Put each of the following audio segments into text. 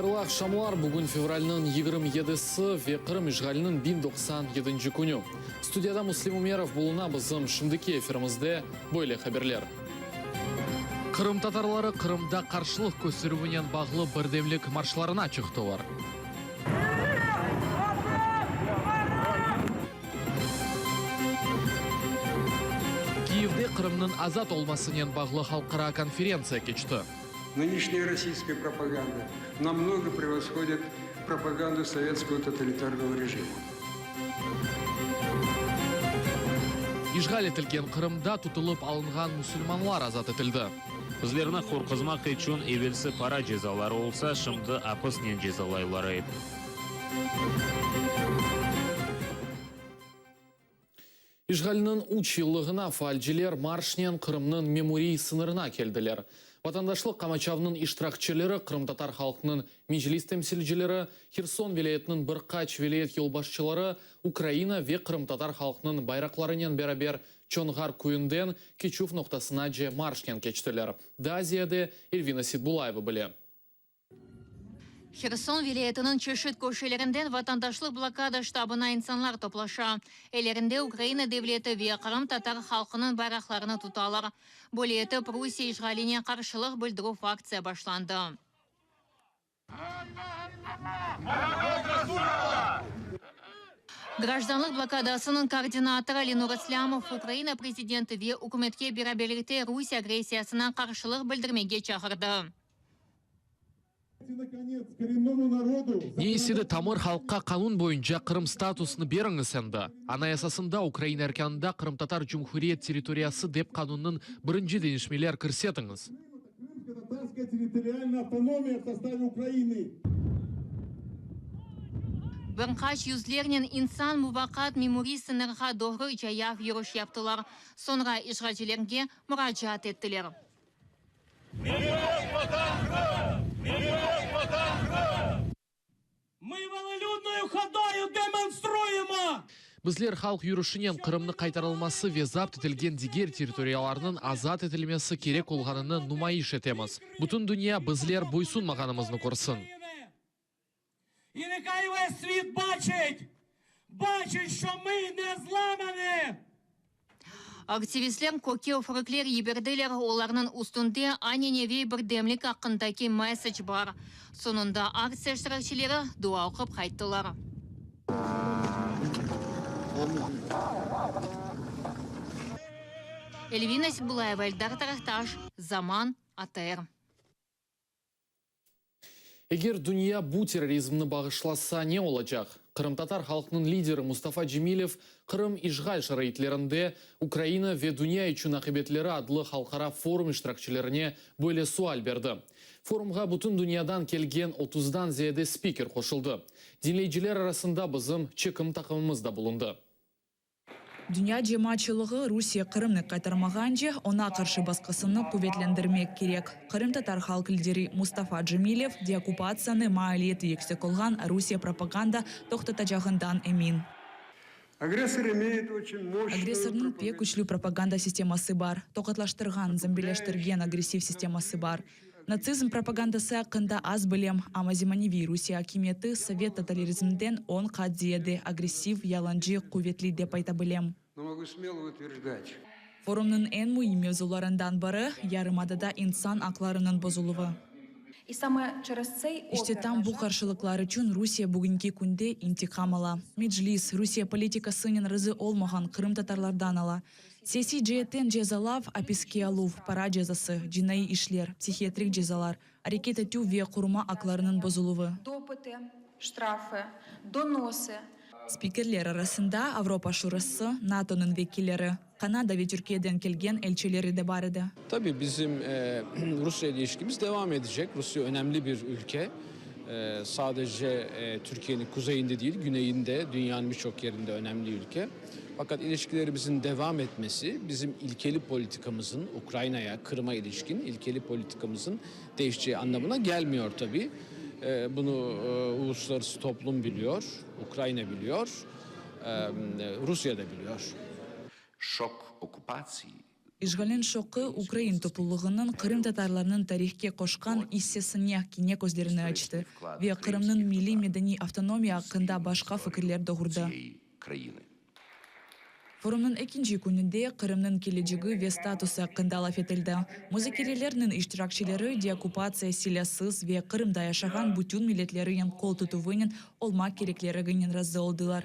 Hayırlı aqşamlar! Bugün fevralniñ 27-si ve Qırım işğaliniñ 1097-nci künü. Studiyada Müslim Ümerov buluna, bizim şimdiki efirimizde böyle haberler. Qırımtatarları Qırımda qarşılıq kösterüvinen bağlı birdemlik marşlarına çıqtılar. Kiyevde Qırımnıñ azat olmasınen bağlı halqara konferentsiya keçti. Nınışnâya rossiyskaya propaganda namnogo prevoshodit propagandu sovetskogo totalitarnogo rejima. İşğal etilgen Qırımda tutulıp alınğan musulmanlar azat etildi. Bizlerni qorquzmaq içün evelsi para cezaları olsa, şimdi apısnen cezalaylar ep. İşğalniñ üç yıllığına faalciler marşnen Qırımnıñ memuriy sıñırına keldiler. Vatandaşlıq qamaçavınıñ iştirakçileri, qırımtatar halqınıñ Meclis temsilcileri, Herson vilâyetiniñ bir qaç vilâyet yolbaşçıları Ukraina ve qırımtatar halqınıñ bayraqlarınen beraber Çonğar köyünden keçüv noqtasınace marşnen keçtiler. Daa ziyade Elvina Seitbulayeva bile. Herson vilâyetiniñ çeşit köşelerinden vatandaşlıq blokada ştabına insanlar toplaşa. Ellerinde Ukraina devleti ve qırımtatar halqınıñ bayraqlarını tutalar. Böyle etip, Rusiye işğaline qarşılıq bildirüv aktsiya başlandı. Grajdanlıq blokadasınıñ koordinatorı Lenur İslâmov Ukraina prezidenti ve ükümetke beraberlikte Rusiye agressiyasına qarşılıq bildirmege çağırdı. Ne ise de tamır halqqa qanun boyunca Qırım statusını beriñiz endi. Anayasasında Ukraina erkânında qırımtatar cumhuriyet territoriyası dep qanunnıñ birinci deñişmeler kirsetiñiz. Bir qaç yüzlernen insan muvaqqat memuriy sıñırğa doğru cayav yürüş yaptılar, soñra işğalcilerge muracaat ettiler. Bizler halq yürüşinen Qırımnı qaytarılması ve zapt etilgen diger territoriyalarnıñ azat etilmesi kerek olğanını numayış etemiz. Bütün dünya bizler boysunmağanımıznı körsin. Aktivistler kökke üfürikler yiberdiler, olarnıñ üstünde ananeviy birdemlik aqqındaki messec bar. Soñunda aktsiya iştirakçileri dua oqup qayttılar. Elvina Sebulayeva, Eldar Tarahtaş, Zaman, ATR. Eger dünya bu terrorizmni bağışlasa ne olacaq? Qırımtatar halqınıñ lideri Mustafa Cemilev Qırım işğal şaraitlerinde Ukraina ve dünya içün aqibetleri adlı halqara forum iştirakçilerine böyle sual berdi. Forumğa bütün dünyadan kelgen otuzdan ziyade spiker qoşuldı. Diñleyiciler arasında bizim çekim taqımımız da bulundı. Dünya cemaatçılığı Rusiye Qırımnı qaytarmağance, oña qarşı basqısını quvetlendirmek kerek. Qırımtatar halq lideri Mustafa Cemilev deokkupatsiyanı maaliyeti yüksek olğan Rusiye propaganda toqtatacağından emin. Agressornıñ pek küçlü propaganda sisteması bar, toqatlaştırğan, zombileştirgen agressiv sisteması bar. Natsizm propagandası aqqında az bilem, amma zemaneviy Rusiye akimiyeti sovet totalirizmden on qat ziyade agressiv, yalancı, quvetli dep ayta bilem. Forumnıñ eñ müim mevzularından biri, yarımadada insan aqlarınıñ bozuluvı. İşte tam bu qarşılıqlar içün Rusiye bugünki künde intiqam ala. Meclis, Rusiye politikasınen razı olmağan qırımtatarlardan ala. Siyasiy ceetten cezalav, apiske aluv, para cezası, cinaiy işler, psihiatrik cezalar, areket etüv ve qurma aqlarınıñ bozuluvı. Spikerler arasında Avropa Şurası, NATOnıñ vekilleri, Kanada ve Türkiyeden kelgen elçileri de bar edi. Tabii, bizim Rusya ile ilişkimiz devam edecek. Rusya önemli bir ülke. Sadece Türkiyeniñ kuzeyinde değil, güneyinde, dünyanıñ bir çoq yerinde önemli ülke. Fakat ilişkilerimizin devam etmesi bizim ilkeli politikamızın, Ukraynaya, Kırıma ilişkin ilkeli politikamızın değişeceği anlamına gelmiyor tabii. Bunu uluslararası toplum biliyor, Ukrayna biliyor, Rusya da biliyor. Şok okupatsiyi. İşğalniñ şokı ukrain toplulığınıñ qırımtatarlarnıñ tarihke qoşqan issesine kene közlerini açtı ve Qırımnıñ milliy-medeniy avtonomiya aqqında başqa fikirler doğurdı. Forumnıñ ekinci kününde Qırımnıñ kelecegi ve statusı aqqında laf etildi. Muzakerelerniñ iştirakçileri deokkupatsiya silâsız ve Qırımda yaşağan bütün milletlerinen qol tutuvınen olmaq kerekleriginen razı oldılar.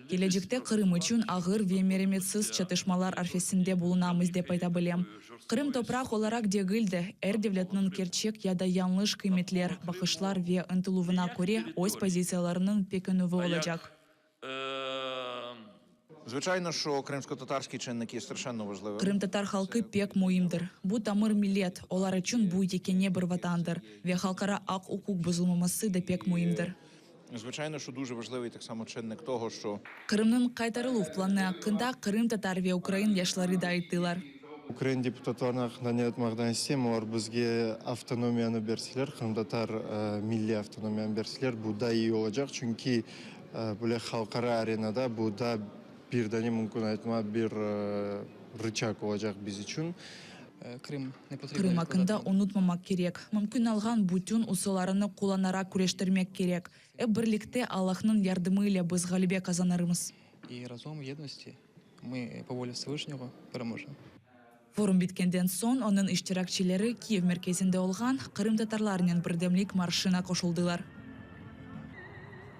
Kelecekte Qırım içün ağır ve meremetsiz çatışmalar arfesinde bulunamız dep ayta bilem. Qırım topraq olaraq degil de, er devletniñ kerçek ya da yañlış qıymetler, baqışlar ve ıntıluvına köre öz pozitsiyalarınıñ pekinüvi olacaq. Qırımtatar halqı pek müimdir. Bu tamır millet, olar içün bu yekâne bir vatandır ve halqara aq-uquq bozulmaması da pek müimdir. Qırımnıñ qaytarıluv planı aqqında qırımtatar ve ukrain yaşları da ayttılar. Ukrain deputatlarınıñ aqqında ne aytmaqtan isteyim, olar bizge avtonomiyanı berseler, qırımtatar milliy avtonomiyanı berseler, bu daa iyi olacaq, çünki böyle halqara arenada bu daa bir dane, mümkün aytma, bir rıçag olacaq biz içün. Qırım aqqında unutmamaq kerek. Mümkün alğan bütün usullarını qullanaraq küreştirmek kerek. Ep birlikte Allahnıñ yardımı ile biz ğalebe qazanırmız. Forum bitkenden soñ onıñ iştirakçileri Kiyev merkezinde olğan Qırımtatarlarnen birdemlik marşına qoşuldılar.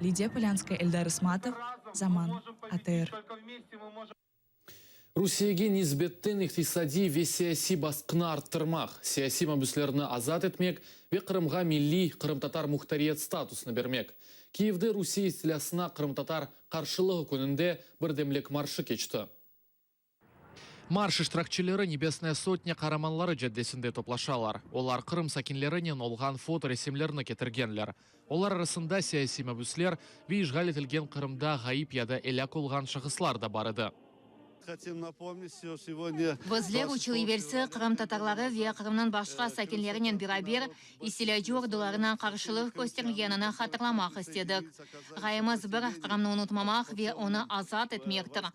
Lidiya Polânskaya, Eldar İsmatov, Zaman, ATR. Rusiyege nisbetten iqtisadiy ve siyasiy basqını arttırmaq, siyasiy mabüslerni azat etmek ve Qırımğa milliy qırımtatar muhtariyet statusını bermek. Kiyevde Rusiye istilâsına qırımtatar qarşılığı kününde Birdemlik marşı keçti. Marş iştirakçileri Nebesnaya sotnâ Qaramanları caddesinde toplaşalar. Olar Qırım sakinlerinen olğan fotoresimlerni ketirgenler. Olar arasında siyasiy mabüsler ve işğal etilgen Qırımda ğayıp ya da elâk olğan şahıslar da bar edi. Bizler üç yıl evelsi qırımtatarları ve Qırımnıñ başqa sakinlerinen beraber istilâcı ordularına qarşılıq kösterilgenini hatırlamaq istedik. Ğayemiz bir, Qırımnı unutmamaq ve onı azat etmektir.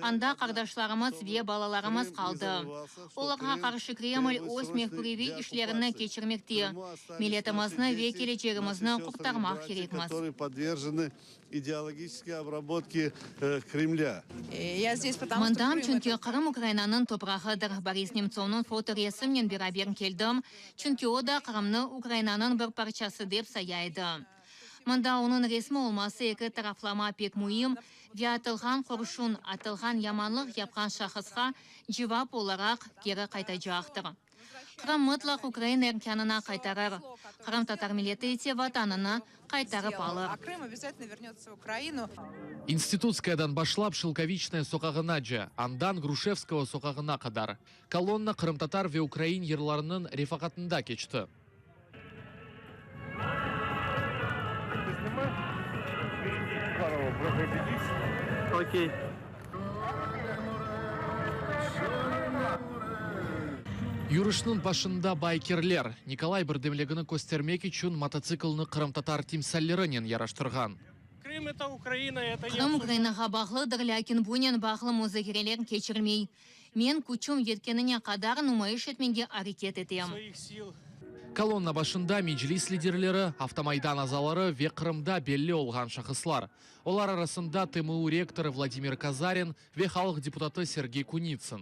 Anda qardaşlarımız ve balalarımız qaldı. Olarğa qarşı Kreml öz mefküreviy işlerini keçirmekte. Milletimizni ve kelecegimizni qurtarmaq kerekmiz. Mındam, çünki Qırım Ukrainanıñ toprağıdır. Boris Nemtsovnıñ fotoresimnen beraber keldim, çünki o da Qırımnı Ukrainanıñ bir parçası dep saya edi. Mında onıñ resmi olması eki taraflama pek müim ve atılğan qurşun, atılğan yamanlıq yapqan şahısqa cevap olaraq keri qaytacaqtır. Qırım mıtlaq Ukraina erkânına qaytarır, qırımtatar milleti ise Vatanını qaytarıp alır. İnstitutskayadan başlap Şelkoviçnaya soqağınace, andan Gruşevskogo soqağına qadar kolonna qırımtatar ve ukrain yırlarınıñ refaqatında keçti. Yürüşniñ başında baykerler, Nikolay birdemligini köstermek içün mototsiklni qırımtatar timsallerinen yaraştırğan. Qırım Ukrainağa bağlıdır, lâkin bunen bağlı muzakereler keçirmey. Men küçüm yetkenine qadar numayış etmege areket etem. Kolonna başında Meclis liderleri, Avtomaydan azaları ve Qırımda belli olğan şahıslar. Olar arasında TMU rektorı Vladimir Kazarin ve halq deputatı Sergey Kunitsın.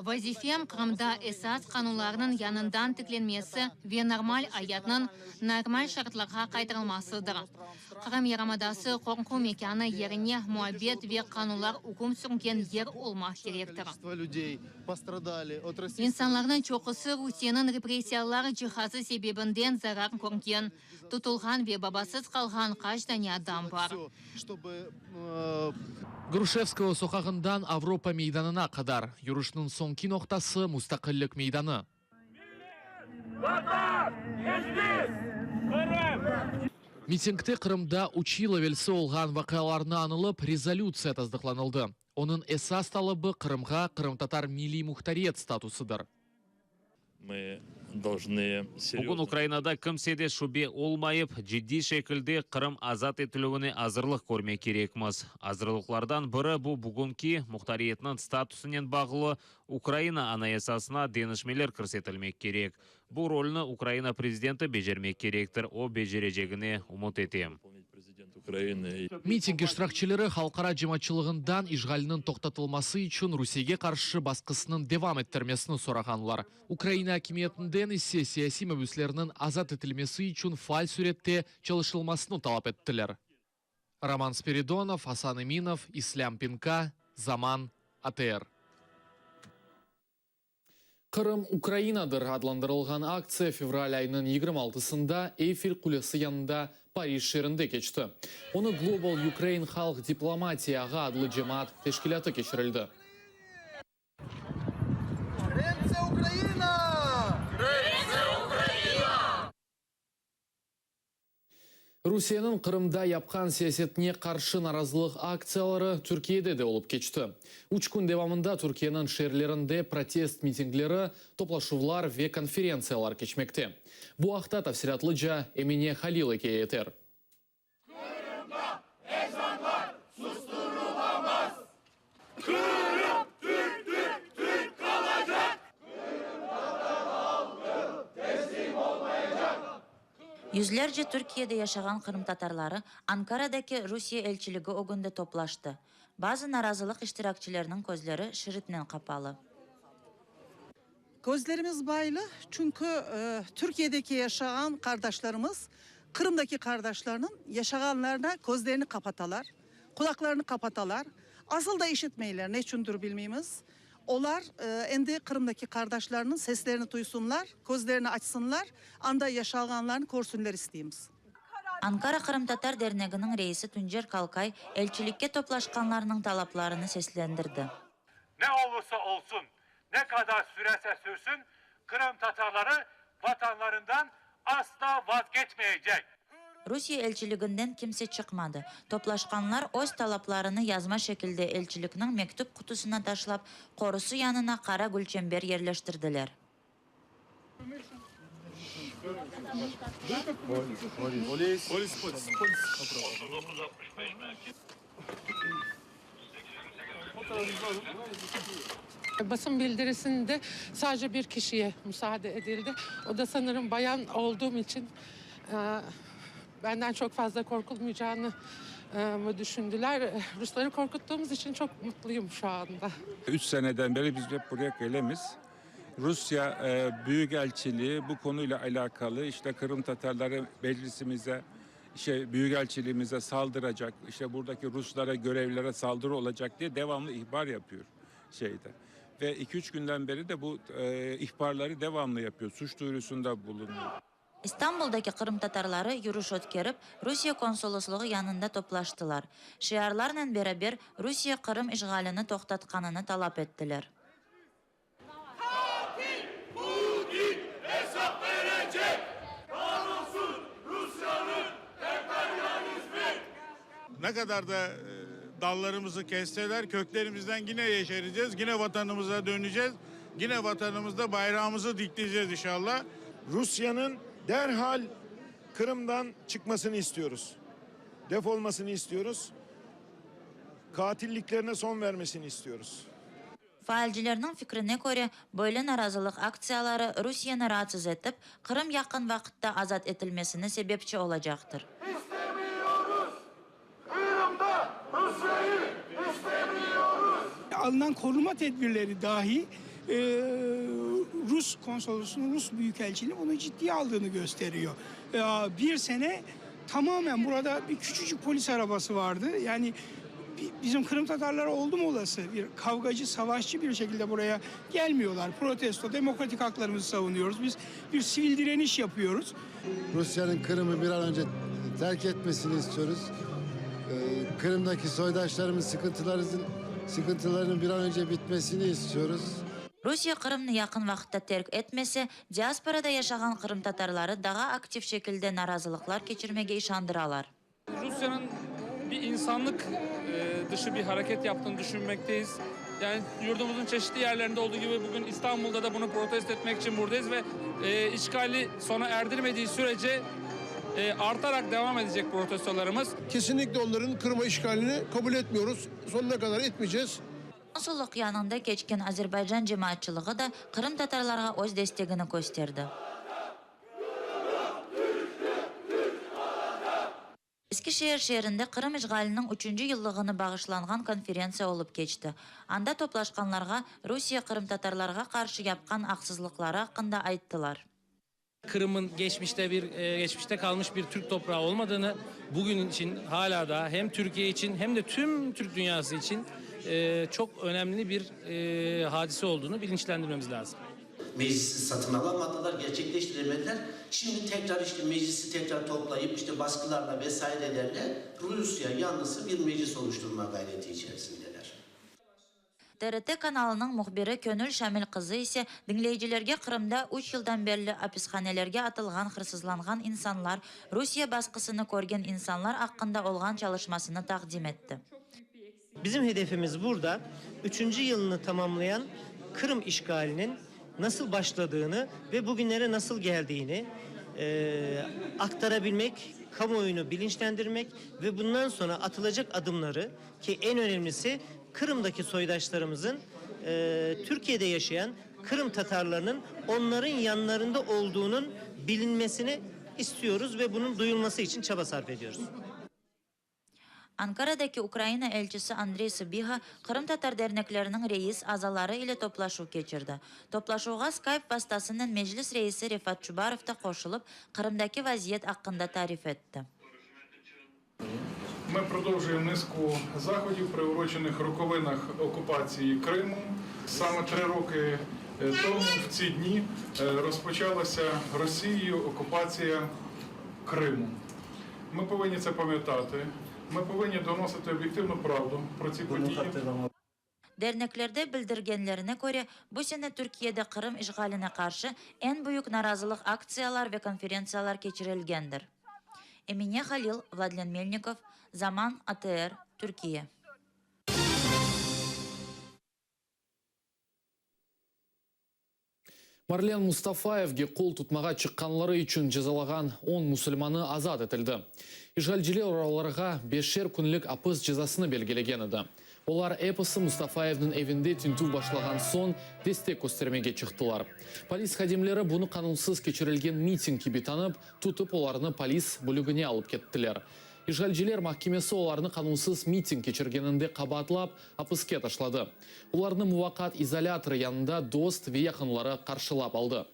Vazifem, Qırımda esas qanunlarnıñ yañından tiklenmesi ve normal ayatnıñ normal şartlarğa qaytarılmasıdır. Qırım yarımadası qorqu mekânı yerine muabbet ve qanunlar üküm sürgen yer olmaq kerektir. İnsanlarnıñ çoqusı Rusiyeniñ repressiyalar cihazı sebebinden zarar körgen, tutulğan ve babasız qalğan qaç dane adam bar. Gruşevskogo soqağından Avropa meydanına qadar yürüşniñ soñki noqtası Mustaqillik meydanı. Millet! Vatan! Meclis! Qırım! Mitingde Qırımda üç yıl evelsi olğan vaqialarnı añılıp, rezolütsiya tasdıqlanıldı. Onıñ esas talabı Qırımğa qırımtatar milliy muhtariyet statusıdır. Должны Bugün Ukrainada kimsede şübe olmayıp, ciddiy şekilde Qırım azat etilüvine azırlıq körmek kerekmiz. Azırlıqlardan biri bu bugünki muhtariyetniñ statusınen bağlı Ukraina Anayasasına deñişmeler kirsetilmek kerek. Bu rolni Ukraina prezidenti becermek kerektir, o becerecegine ümüt etem. Miting iştirakçileri halqara cemaatçılığından işğalniñ toqtatılması içün Rusiyege qarşı basqısınıñ devam ettirmesini sorağanlar. Ukraina akimiyetinden ise siyasiy mabüslerniñ azat etilmesi içün faal sürette çalışılmasını talap ettiler. Roman Spiridonov, Asan Eminov, İslâm Pinka, Zaman, ATR. Qırım Ukrainadır adlandırılğan aktsiya fevral ayınıñ 26-sında Eyfel qulesi yanında Parij şeerinde keçti. Onı Global Ukraine halq diplomatiya ağı adlı cemaat teşkilâtı keçirildi. Krım це Ukraina! Krım це Ukraina! Rusiyeniñ Qırımda yapqan siyasetine qarşı narazılıq aktsiyaları Türkiyede de olıp keçti. Üç kün devamında Türkiyeniñ şeerlerinde protest mitingleri, toplaşuvlar ve konferentsiyalar keçmekte. Bu aqta tafsilâtlıca Emine Halil ikâye eter. Qırımda ezanlar susturulamaz! Qırım Türktir, Türk qalacaq! Qırımtatar halqı teslim olmayacaq! Yüzlerce Türkiyede yaşağan qırımtatarları Ankaradaki Rusiye elçiligi ögünde toplaştı. Bazı narazılıq iştirakçileriniñ közleri şeritnen qapalı. Közlerimiz baylı, çünki Türkiyedeki yaşağan qardaşlarımız Qırımdaki qardaşlarnıñ yaşağanlarına közlerini qapatalar, qulaqlarını qapatalar, asıl da işitmeyler, neçündir bilmeymiz. Olar endi Qırımdaki qardaşlarınıñ seslerini tuysunlar, közlerini açsınlar, anda yaşalğanlarını körsünler isteymiz. Ankara qırımtatar derneginiñ reisi Tuncer Kalkay elçilikke toplaşqanlarnıñ talaplarını seslendirdi. Ne olursa olsun, ne qadar sürerse sürsün, qırımtatarları vatanlarından asla vazgeçmeycek. Rusiye elçiliginden kimse çıqmadı. Toplaşqanlar öz talaplarını yazma şekilde elçilikniñ mektüp qutusına taşlap, qorusı yanına qara gülçember yerleştirdiler. Basın bildirisinde sadece bir kişiye musaade edildi. O da sanırım bayan olduğum içün benden çoq fazla qorqulmaycağını mı düşündiler. Rusları qorquttuğumuz içün çoq mutluyım şu anda. Üç seneden beri biz hep buraya gelemiz. Rusya Büyükelçiliği bu konuyla alakalı işte Kırım Tatarları meclisimize, şey Büyükelçiliğimize saldıracak, işte buradaki Ruslara, görevlilere saldırı olacak diye devamlı ihbar yapıyor şeyde. Ve 2-3 günden beri de bu e, ihbarları devamlı yapıyor. Suç duyurusunda bulunuyor. İstanbuldaki qırımtatarları yürüş ötkerip, Rusiye konsolosluğı yanında toplaştılar. Şiarlarnen beraber Rusiye Qırım işğalini toqtatqanını talap ettiler. Qatil Putin esap berecek! Kahrolsun Rusya'nıñ emperyalizmi! Ne kadar da dallarımızı kesseler, köklerimizden yine yeşereceğiz, yine vatanımıza döneceğiz, yine vatanımızda bayrağımızı dikleyeceğiz inşallah. Rusya'nıñ derhal Qırımdan çıqmasını istiyoruz. Defolmasını istiyoruz. Katilliklerine son vermesini istiyoruz. Faalcilerniñ fikrine köre, böyle narazılıq aktsiyaları Rusiyeni raatsız etip, Qırım yaqın vaqıtta azat etilmesine sebepçi olacaqtır. İstemiyoruz! Qırımda Rusya'yı istemiyoruz! Alınan koruma tedbirleri dahi Rus konsolosunun, Rus büyükelçiliğinin bunu ciddiye aldığını gösteriyor. Bir sene tamamen burada bir küçücük polis arabası vardı. Yani bizim Kırım Tatarları oldu mu olası bir kavgacı, savaşçı bir şekilde buraya gelmiyorlar. Protesto, demokratik haklarımızı savunuyoruz. Biz bir sivil direniş yapıyoruz. Rusya'nıñ Qırımı bir an önce terk etmesini istiyoruz. Qırımdaki soydaşlarımız sıkıntılarının, sıkıntılarının bir an önce bitmesini istiyoruz. Rusiye Qırımnı yaqın vaqıtta terk etmese, diasporada yaşağan qırımtatarları daa aktiv şekilde narazılıqlar keçirmege işandıralar. Rusya'nıñ bir insanlıq dışı bir hareket yaptığını düşünmekteyiz. Yani yurdumuzun çeşitli yerlerinde olduğu gibi bugün İstanbul'da da bunu protesto etmek için buradayız ve e, işgali sona erdirmediği sürece e, artarak devam edecek protestolarımız. Kesinlikle onların Kırım'a işgalini kabul etmiyoruz. Sonuna kadar etmeyeceğiz. Konsullıq yanında keçken Azerbaycan cemaatçılığı da qırımtatarlarğa öz destegini kösterdi. Eskişehir şeerinde Qırım işğaliniñ üçünci yıllığını bağışlanğan konferentsiya olıp keçti. Anda toplaşqanlarğa Rusiye qırımtatarlarğa qarşı yapqan aqsızlıqları aqqında ayttılar. Kırım'ın geçmişte bir geçmişte kalmış bir Türk toprağı olmadığını, bugün için hala da hem Türkiye için hem de tüm Türk dünyası için çok önemli bir hadise olduğunu bilinçlendirmemiz lazım. Meclisi satın alamadılar, gerçekleştiremediler. Şimdi tekrar işte meclisi tekrar toplayıp işte baskılarla vesairelerle Rusya yanlısı bir meclis oluşturma gayreti içerisindeler. TRT kanalınıñ mühbiri Könül Şamil qızı ise diñleyicilerge Qırımda üç yıldan berli apishanelerge atılğan hırsızlanğan insanlar, Rusiye basqısını körgen insanlar aqqında olğan çalışmasını taqdim etti. Bizim hedefimiz burada üçünci yılını tamamlayan Kırım işgalinin nasıl başladığını ve bugünlere nasıl geldiğini aktarabilmek, kamuoyunu bilinçlendirmek ve bundan sonra atılacak adımları ki en önemlisi Kırım'daki soydaşlarımızın Türkiye'de yaşayan Kırım Tatarlarının onların yanlarında olduğunun bilinmesini istiyoruz ve bunun duyulması için çaba sarf ediyoruz. Ankaradaki Ukraina elçisi Andrey Sıbiha qırımtatar dernekleriniñ reis azaları ile toplaşuv keçirdi. Toplaşuvğa Skype vastasınen Meclis reisi Refat Çubarov da qoşulıp, Qırımdaki vaziyet aqqında tarif etti. Ми продовжуємо низку заходів, приурочених роковинах окупації Криму. Саме три роки тому в ці дні розпочалася Росією окупація Криму. Ми повинні це пам'ятати. Ми повинні доносити об'єктивну правду про ці події. Derneklerde bildirgenlerine köre, bu sene Türkiyede Qırım işğaline qarşı eñ büyük narazılıq aktsiyalar ve konferentsiyalar keçirilgendir. Emine Halil, Vladlen Melnikov, Zaman, ATR, Türkiye. Marlen Mustafayevge qol tutmağa çıqqanları içün cezalağan on musulmanı azat etildi. İşğalciler olarğa beşer künlik apis cezasını belgilegen edi. Olar episi Mustafayevniñ evinde tintüv başlağan soñ destek köstermege çıqtılar. Polis hadimleri bunı qanunsız keçirilgen miting kibi tanıp, tutıp olarnı polis bölügine alıp kettiler. İşğalciler mahkemesi olarnı qanunsız miting keçirgeninde qabaatlap, apiske taşladı. Olarnı muvaqqat izolâtorı yanında dost ve yaqınları qarşılap aldı.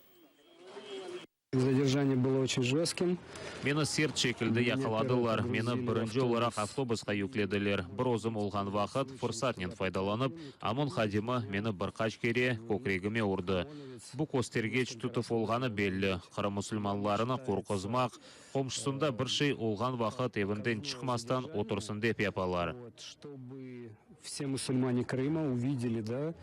Zadержание было очень жестким. Meni sert şekilde yaqaladılar. Meni birinci olaraq avtobusqa yüklediler. Bir özüm olğan vaqıt, fırsatnen faydalanıp, OMON hadimi meni bir qaç kere kökregime urdı. Bu köstergeç tutuv olğanı belli. Qırım musulmanlarını qorquzmaq, Qomşusında bir şey olğan vaqıt evinden çıqmastan otursın dep yapalar. Vse musulmane Krıma uvideli, da?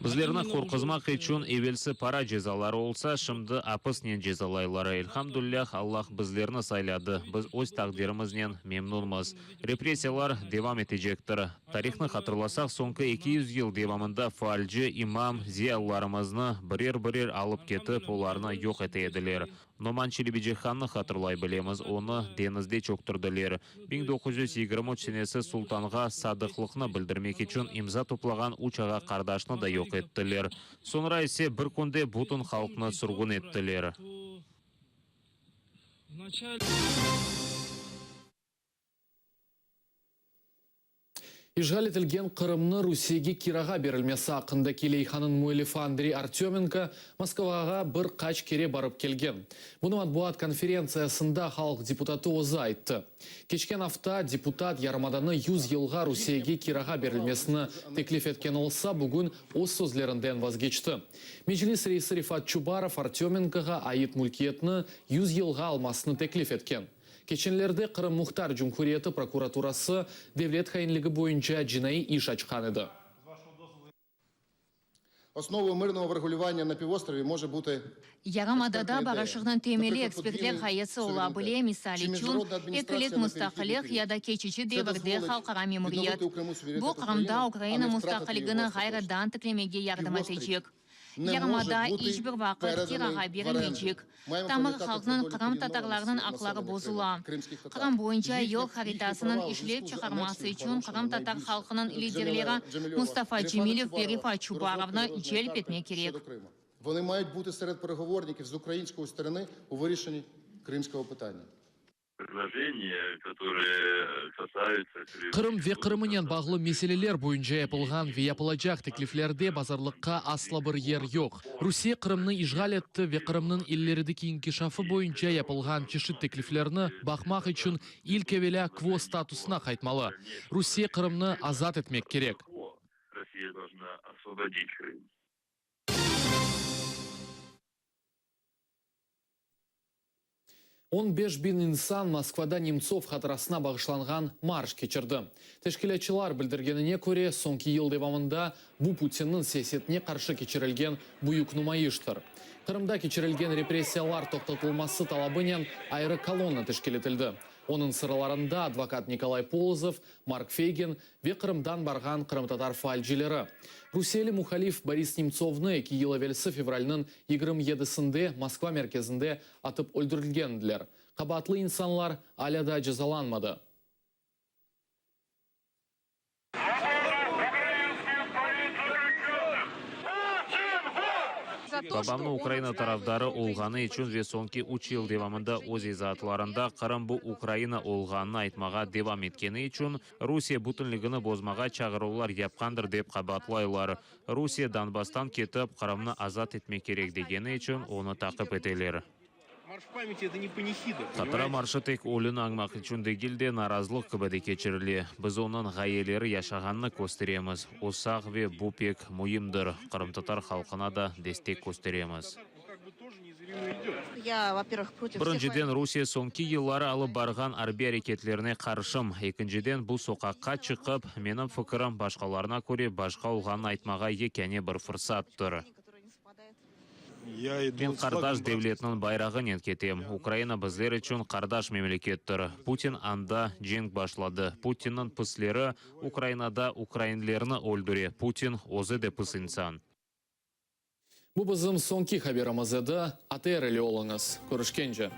Bizlerni qorquzmaq içün evelsi para cezaları olsa, şimdi apisnen cezalaylar. Elhamdülilâh, Allah bizlerni sayladı, biz öz taqdirimiznen memnunmız. Repressiyalar devam etecektir. Tarihnı hatırlasaq, soñki 200 yıl devamında faalci, imam, ziyalılarımıznı birer-birer alıp ketip, olarnı yoq ete ediler. Noman Çelebicihannı hatırlay bilemiz, onı deñizde çöktürdiler. 1923 senesi sultanğa sadıqlıqnı bildirmek içün imza toplağan üç ağa-qardaşnı da yoq ettiler. Soñra ise bir künde bütün halqnı sürgün ettiler. İşğal etilgen Qırımnı Rusiyege kirağa berilmesi aqqındaki leyhanıñ müellifi Andrey Artömenko Moskvağa bir qaç kere barıp kelgen. Bunı matbuat konferentsiyasında halq deputatı özü ayttı. Keçken afta deputat yarımadanı yüz yılğa Rusiyege kirağa berilmesini teklif etken olsa, bugün öz sözlerinden vazgeçti. Meclis reisi Refat Çubarov Artömenkoğa ait mülkiyetni yüz yılğa almasını teklif etken. Keçenlerde Qırım Muhtar Cumhuriyeti prokuraturası devlet hainligi boyunca cinaiy iş açqan edi. Основою мирного врегулювання на півострові може бути Yarımadada barışıqnıñ temeli ekspertler ğayesi ola bile, misal içün, ekilik mustaqillik ya da keçici devirde halqara memuriyet. Bu, Qırımda Ukraina mustaqilligini ğayrıdan tiklemege yardım etecek. Yarımada iç bir vaqıt kirağa berilmeycek. Tamır halqnıñ, qırımtatarlarnıñ aqları bozula. Qırım boyunca yol haritasınıñ işlep çıqarması içün qırımtatar halqınıñ liderleri Mustafa Cemilev ve Refat Çubarovnı celp etmek kerek. Вони мають бути серед переговорників з української сторони у вирішенні кримського питання. Qırım ve Qırımınen bağlı meseleler boyunca yapılğan ve yapılacaq tekliflerde bazarlıqqa asla bir yer yoq. Rusiye Qırımnı işğal etti ve Qırımnıñ ilerideki inkişafı boyunca yapılğan çeşit tekliflerni baqmaq içün ilk evelâ kvo statusına qaytmalı. Rusiye Qırımnı azat etmek kerek. 15 biñ insan Moskvada Nemtsov hatırasına bağışlanğan marş keçirdi. Teşkilâtçılar bildirgenine köre, soñki yıl devamında bu Putinniñ siyasetine qarşı keçirilgen büyük numayıştır. Qırımda keçirilgen repressiyalar toqtatılması talabınen ayrı kolonna teşkil etildi. Onıñ sıralarında advokat Nikolay Polozov, Mark Feygin ve Qırımdan barğan qırımtatar faalcileri. Rusiyeli muhalif Boris Nemtsovnı eki yıl evelsi fevralniñ 27-sinde Moskva merkezinde atıp öldürilgendiler. Qabaatlı insanlar alâ daa cezalanmadı. Babamnı Ukraina tarafdarı olğanı içün ve soñki üç yıl devamında öz izaatlarında Qırım bu Ukraina olğanını aytmağa devam etkeni içün Rusiye bütünligini bozmağa çağıruvlar yapqandır dep qabaatlaylar. Rusiye Donbasstan ketip, Qırımnı azat etmek kerek degeni içün onı taqip eteler. Hatıra marşı tek ölüni añmaq içün degil de, narazılıq kibi de keçirile. Biz onıñ ğayeleri yaşağanını kösteremiz. O sağ ve bu pek müimdir. Qırımtatar halqına da destek kösteremiz. Birinciden, Rusiye soñki yılları alıp barğan arbiy areketlerine qarşım. Ekinciden, bu soqaqqa çıqıp, menim fikirim başqalarına köre başqa olğanını aytmağa yekâne bir fırsattır. Men qardaş devletniñ bayrağınen ketem. Ukraina bizler içün qardaş memlekettir. Putin anda cenk başladı. Putinniñ pisleri Ukrainada ukrainlerni öldüre. Putin özü de pis insan. Bu bizim soñki haberimiz edi. ATR ile oluñız. Körüşkence.